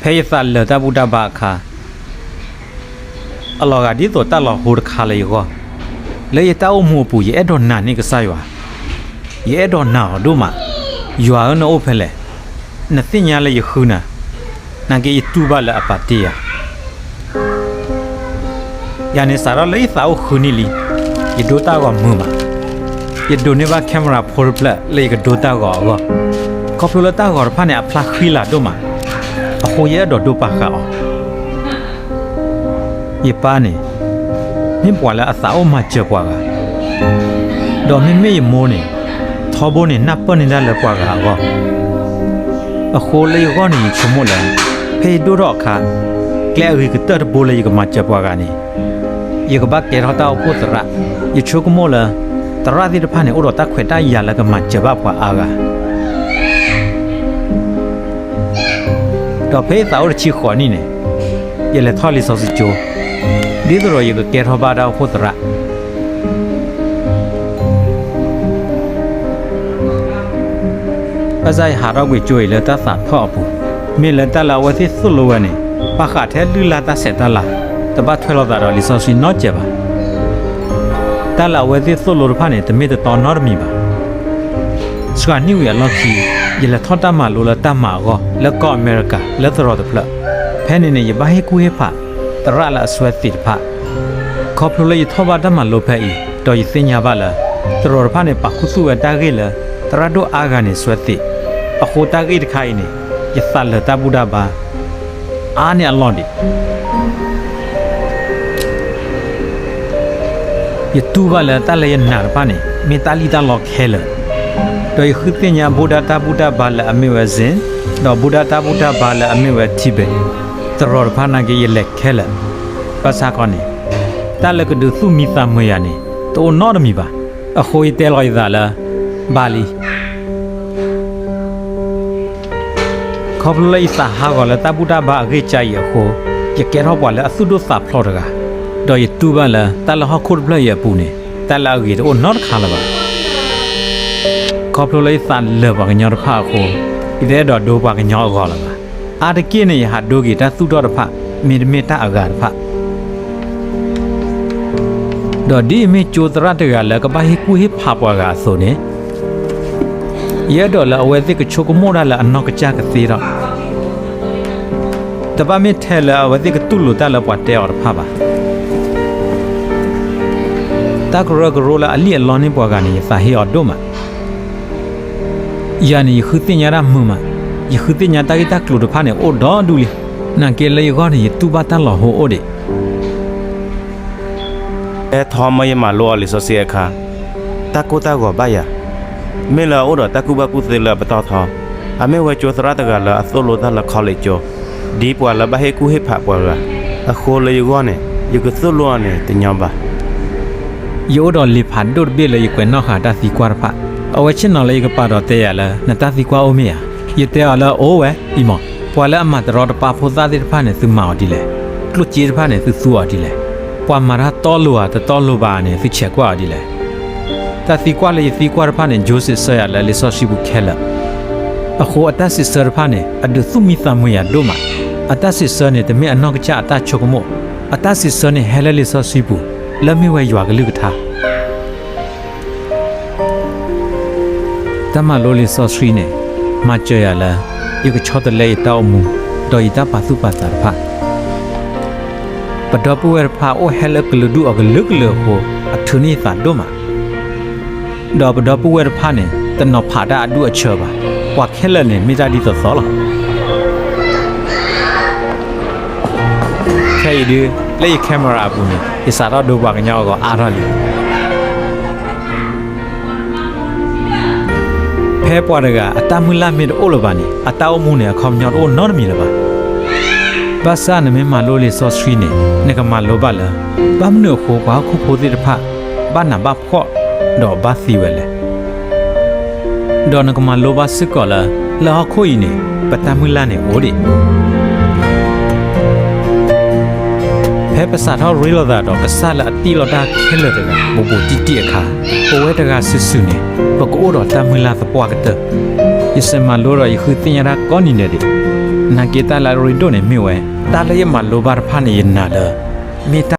ဖဲယသးလၢာ်တၢ်ဘူၣ်တၢ်ဘါအခါ, အလီၤဂာ်ဒ်သိးတၢ်လီၤဟိတခါလၢယဂီၢ်, လၢယတၢ်အိၣ်မူအပူၤ ယအဲၣ်ဒိးနာ်န့ၢ်ကစၢ်ယွၤ, ယအဲၣ်ဒိးနာ်အီၤဒိၣ်မး, ယွၤဧၢ နအိၣ်ဖဲလဲၣ်, နသ့ၣ်ညါလၢယဃုနၤ, နာ်က့ယတူၢ်ဘၣ်လၢအပာ်တ့ၢ်ယၤ ယၤန့ၣ်စးထီၣ်လၢယသးအိၣ်ဃုနံၣ်လံ, ယဒိတၢ်ဂီၤမုာ်မး, ယဒိးန့ၢ်ဘၣ် camera ဖိတဖျၢၣ်လၢယကဒိတၢ်ဂီၤအဂီၢ်, ခီဖျိလၢတၢ်ဂီၤတဖၣ်န့ၣ် အဖျါဃံလၤဒိၣ်မး, အဃိယအဲၣ်ဒိးဒိပာ်ဃာ်အီၤ ယပၢ်န့ၣ် မ့ၢ်ပှၤလၢအသးအိၣ်မၤစၢၤပှၤဂၤ, ဒီးမ့မ့ၢ်ယမိၢ်န့ၣ် ထီဘိန့ၣ် နၢ်ပၢၢ်န့ၢ်တၢ်လၢပှၤဂၤအဂီၢ်, အဃိလၢယဂီၢ်န့ၣ် ယဆိကမိၣ်လၢ ဖဲယဒိၣ်ထီၣ်အခါ, ကျဲအဂ့ၤကတၢၢ်တဘိလၢယကမၤစၢၤပှၤဂၤန့ၣ်, ယကဘၣ်ကဲထီၣ်တၢ်အိၣ်ဖှိၣ်သရၣ်, ယဆိကမိၣ်လၢ သရၣ်သ့ၣ်တဖၣ်န့ၣ် အိၣ်ဒီးတၢ်ခွဲးတၢ်ယာ်လၢကမၤစၢၤဘၣ်ပှၤအါဂၤ ဒီးဖဲယသးအိၣ်တဆံဃိးနံၣ်န့ၣ်, ယလဲၤထီၣ်လံာ်စီဆှံကၠိ, ဒ်သိးဒီးယကကဲထီၣ်ဘၣ်တၢ်အိၣ်ဖှိၣ်သရၣ်. ဘၣ်ဆၣ်ယဟးထီၣ်ကွံာ်ကၠိအံၤလၢတၢ်သးထီၣ်အပူၤ, မ့ၢ်လၢတၢ်လၢအဝဲသ့ၣ်သိၣ်လိဝဲန့ၣ် ဘၣ်ဃးထဲလုၢ်လၢ်တၢ်ဆဲးတၢ်လၤ, တဘၣ်ထွဲလိာ်သးဒီးလံာ်စီဆှံနီတစဲးဘၣ်. တၢ်လၢအဝဲသ့ၣ်သိၣ်လိတဖၣ်န့ၣ် တမ့ၢ်တတီနီတမံၤဘၣ်. စှၤနံၣ်ဝံၤအလီၢ်ခံ, ယလဲၤထီၣ်တၢ်မၤလိလၢတၢ်မၤအဂီၢ် လၢကီၢ်အမဲရကၤ လၢသရိာ်တဖျၢၣ်, ဖဲန့ၣ်န့ၣ် ယဘၣ်ဟ့ၣ်ကူၣ်ဟ့ၣ်ဖး သရၣ်လၢအစွဲသ့ၣ်တဖၣ်. ခီဖျိလၢယထီၣ်ဘၣ်တၢ်မၤလိဖဲအံၤ ဒီးယသ့ၣ်ညါဘၣ်လၢ သရိာ်တဖၣ်န့ၣ် ပာ်ခူသူၣ်ဝဲတၢ်ဂ့ၢ်လၢ သရၣ်ဒိၣ်အါဂၤန့ၣ်စွဲသ့ၣ်, အဃိတၢ်ဂ့ၢ်တခါအံၤန့ၣ် ယသးလၢာ်တၢ်ဘူၣ်တၢ်ဘါ အါန့ၢ်အလီၢ်ဒံး ယတူၢ်ဘၣ်လၢတၢ်လၢယနာ်တဖၣ်န့ၣ် မ့ၢ်တၢ်လံၣ်တၢ်လီခဲလၢာ်, ဒီးယဃုသ့ၣ်ညါ ဗုဒ္ဓ တၢ်ဘူၣ်တၢ်ဘါလၢအမ့ၢ်ဝဲ Zen, ဒီး ဗုဒ္ဓ တၢ်ဘူၣ်တၢ်ဘါလၢအမ့ၢ်ဝဲ Tibet, သရိာ်တဖၣ်နာ်က့ ယလဲၤခဲလၢာ်. ဘၣ်ဆၣ်ခီန့ၣ် တၢ်လၢကဒုးသူၣ်မံသးမုာ်ယၤန့ၣ် တအိၣ်နီတမံၤဘၣ်. အဃိယတဲလီၤယသးလၢ ဘၣ်လံ ခီဖျိလၢယသးဟးဂီၤလၢတၢ်ဘူၣ်တၢ်ဘါအဂ့ၢ်ကါအံၤအဃိ, ယကဲထီၣ်ပှၤလၢအသူၣ်ဒိၣ်သးဖျိးတဂၤ, ဒီးယတူၢ်ဘၣ်လၢတၢ်လၢဟီၣ်ခိၣ်တဖျၢၣ်အံၤအပူၤန့ၣ် တၢ်လၢအဂ့ၤတအိၣ်နီတခါလၢၤဘၣ်. ခီဖျိလၢယသးလၢာ်ပှၤကညီတဖၣ်အဃိ, ယတအဲၣ်ဒိးဒိပှၤကညီအဂီၤလၢၤဘၣ်. အါတက့ၢ်န့ၣ် ယဟးဒိက့ၤတၢ်သူၣ်ထီၣ်တဖၣ် မ့တမ့ၢ်တၢ်အဂၤတဖၣ် ဒီးဒ်အမ့ၢ်ကၠိသရၣ်တဂၤလၢကဘၣ်ဟ့ၣ်ကူၣ်ဟ့ၣ်ဖးပှၤဂၤအသိးန့ၣ်, ယအဲၣ်ဒိးလၢအဝဲသ့ၣ်ကဆိကမိၣ်တၢ်လၢအနီၢ်ကစၢ်ကသ့ထီၣ်, တဘၣ်မ့ၢ်ထဲလၢအဝဲသ့ၣ်ကတူၢ်လိာ်တၢ်လၢပှၤတဲအီၤတဖၣ်ဘၣ်. တၢ်ကရၢကရိလၢအလံၣ်အလီန့ၢ်ပှၤဂၤန့ၣ် ယသးဟ့အီၤဒိၣ်မး. ယၤန့ၣ် ယဃုသ့ၣ်ညါတၢ်မုာ်မး, ယဃုသ့ၣ်ညါတၢ်ဂ့ၢ်တၢ်ကျိၤတဖၣ်န့ၣ်အိၣ်ဒီဒူၣ်လံ. နာ်က့လၢယဂီၢ်န့ၣ် ယတူၢ်ဘၣ်တၢ်လီၤဟိအိၣ်ဒံး ဖဲထီမၢယမၤလိအီၤလံာ်စီဆှံအခါ, တၢ်ကိၢ်တၢ်ဂီၤဘၣ်ယၤ, မ့ၢ်လၢအအိၣ်ဒီးတၢ်ကူၣ်ဘၣ်ကူၣ်သ့လၢအပတီၢ်ထီ, အမ့ၢ်ဝဲကၠိသရၣ်တဂၤလၢအသိၣ်လိတၢ်လၢ college ကၠိ, ဒ်ပှၤလၢဘၣ်ဟ့ၣ်ကူၣ်ဟ့ၣ်ဖးပှၤဂၤ, အဃိလၢယဂီၢ်န့ၣ် ယကသိၣ်လိအီၤန့ၣ်တညီဘၣ်. ယအိၣ်ဒီးလံာ်ဖးဒိၣ်တဘ့ၣ်လၢယကွဲးနီၣ်ဃာ်တၢ်သံကွၢ်တဖၣ်, အဝဲဆ့ၣ်နီၤလၢယကပာ်ဒီးတဲယၤလၢ နတၢ်သံကွၢ်အိၣ်မ့ၢ်ဧါ. ယတဲအီၤလၢအိၣ်ဝဲအံၤမး, ပှၤလၢအမၤတရီတပါဖိသၣ်သ့ၣ်တဖၣ်န့ၣ် သုမၤအီၤဒ်လဲၣ်, ကျိၣ်စ့တဖၣ်န့ၣ် သုသူအီၤဒ်လဲၣ်, ပှၤမၤတၢ်တီလိၤဧါတတီလိၤဘၣ်န့ၣ် သုဆဲးကွၢ်အီၤဒ်လဲၣ်. တၢ်သံကွၢ်လၢယသံကွၢ်တဖၣ်န့ၣ် ယိၤစံးဆၢယၤလၢလံာ်စီဆှံပူၤခဲလၢာ်, အဃိအတၢ်စံးဆၢတဖၣ်န့ၣ် အဒုးသူၣ်မံသးမုာ်ယၤဒိၣ်မး. အတၢ်စံးဆၢန့ၣ် တမ့ၢ်အနီၢ်ကစၢ်အတၢ်ဆိကမိၣ်, အတၢ်စံးဆၢန့ၣ်ဟဲလၢလံာ်စီဆှံပူၤ, လၢမ့ၢ်ဝဲယွၤကလုၢ်ကထါ တၢ်မၤလိလံာ်စီဆှံန့ၣ် မၤစၢၤယၤလၢ ယကဆီတလဲယတၢ်အိၣ်မူ ဒီးယတၢ်ပာ်သူၣ်ပာ်သးတဖၣ်. ပဒီပုၢ်ဝဲၢ်တဖၣ်အိၣ်ဟဲလၢကလုာ်ဒူၣ်အကလုာ်ကလုာ်အဃိ အထုးန့ၢ်ယသးဒိၣ်မး, ဒီးပဒီပုၢ်ဝဲၢ်တဖၣ်န့ၣ် တနီၤဖးတၢ်အဒူၣ်အဆၢဘၣ်, ပှၤခဲလၢာ်န့ၣ်မ့ၢ်တၢ်ဒ်သိးသိးလီၤ. ခဲအံၤဒုး လၢယ camera အပူၤန့ၣ် ယစးထီၣ်ဒိပှၤကညီအဂီၤအါထီၣ်လံ. ဖဲပှၤတဂၤအတၢ်မုၢ်လၢ်မ့ၢ်တအိၣ်လၢၤဘၣ်န့ၣ် အတၢ်အိၣ်မူန့ၣ် အခီပညီတအိၣ်နီတမံၤလၢၤဘၣ်. ဘၣ်ဆၣ်နမ့ၢ်မၤလိလံာ်စီဆှံန့ၣ် နကမၤလိဘၣ်လၢ ဘၣ်မနုၤအဃိပှၤဟီၣ်ခိၣ်ဖိသ့ၣ်တဖၣ် ဘၣ်နးဘၣ်ဖှီၣ်ဒီးဘၣ်သံဝဲလဲၣ်. ဒီးနကမၤလိဘၣ်စ့ၢ်ကီးလၢ လၢဟီၣ်ခိၣ်အံၤန့ၣ် ပတၢ်မုၢ်လၢ်န့ၣ်အိၣ်ဒံး ဖဲပစးထီၣ်ရ့လိာ်သးဒီးကစၢ်လၢအတ့လီၤတၢ်ခဲလၢာ်တဂၤ ဘူးဘူးတံၢ်တံၢ်အခါ, ပဝဲတဂၤစုာ်စုာ်န့ၣ် ပကအိၣ်ဒီးတၢ်မုၢ်လၢ်သပှၢ်ကတၢၢ်. ယစးမၤလိဒီးယဃုသ့ၣ်ညါတၢ်ကိးနံၤဒဲးဒံး. နာ်က့တၢ်လၢအရ့ဒိၣ်န့ၣ်မ့ၢ်ဝဲ, တၢ်လၢယမၤလိဘၣ်တဖၣ်န့ၣ် ယနာ်လၢ မ့ၢ်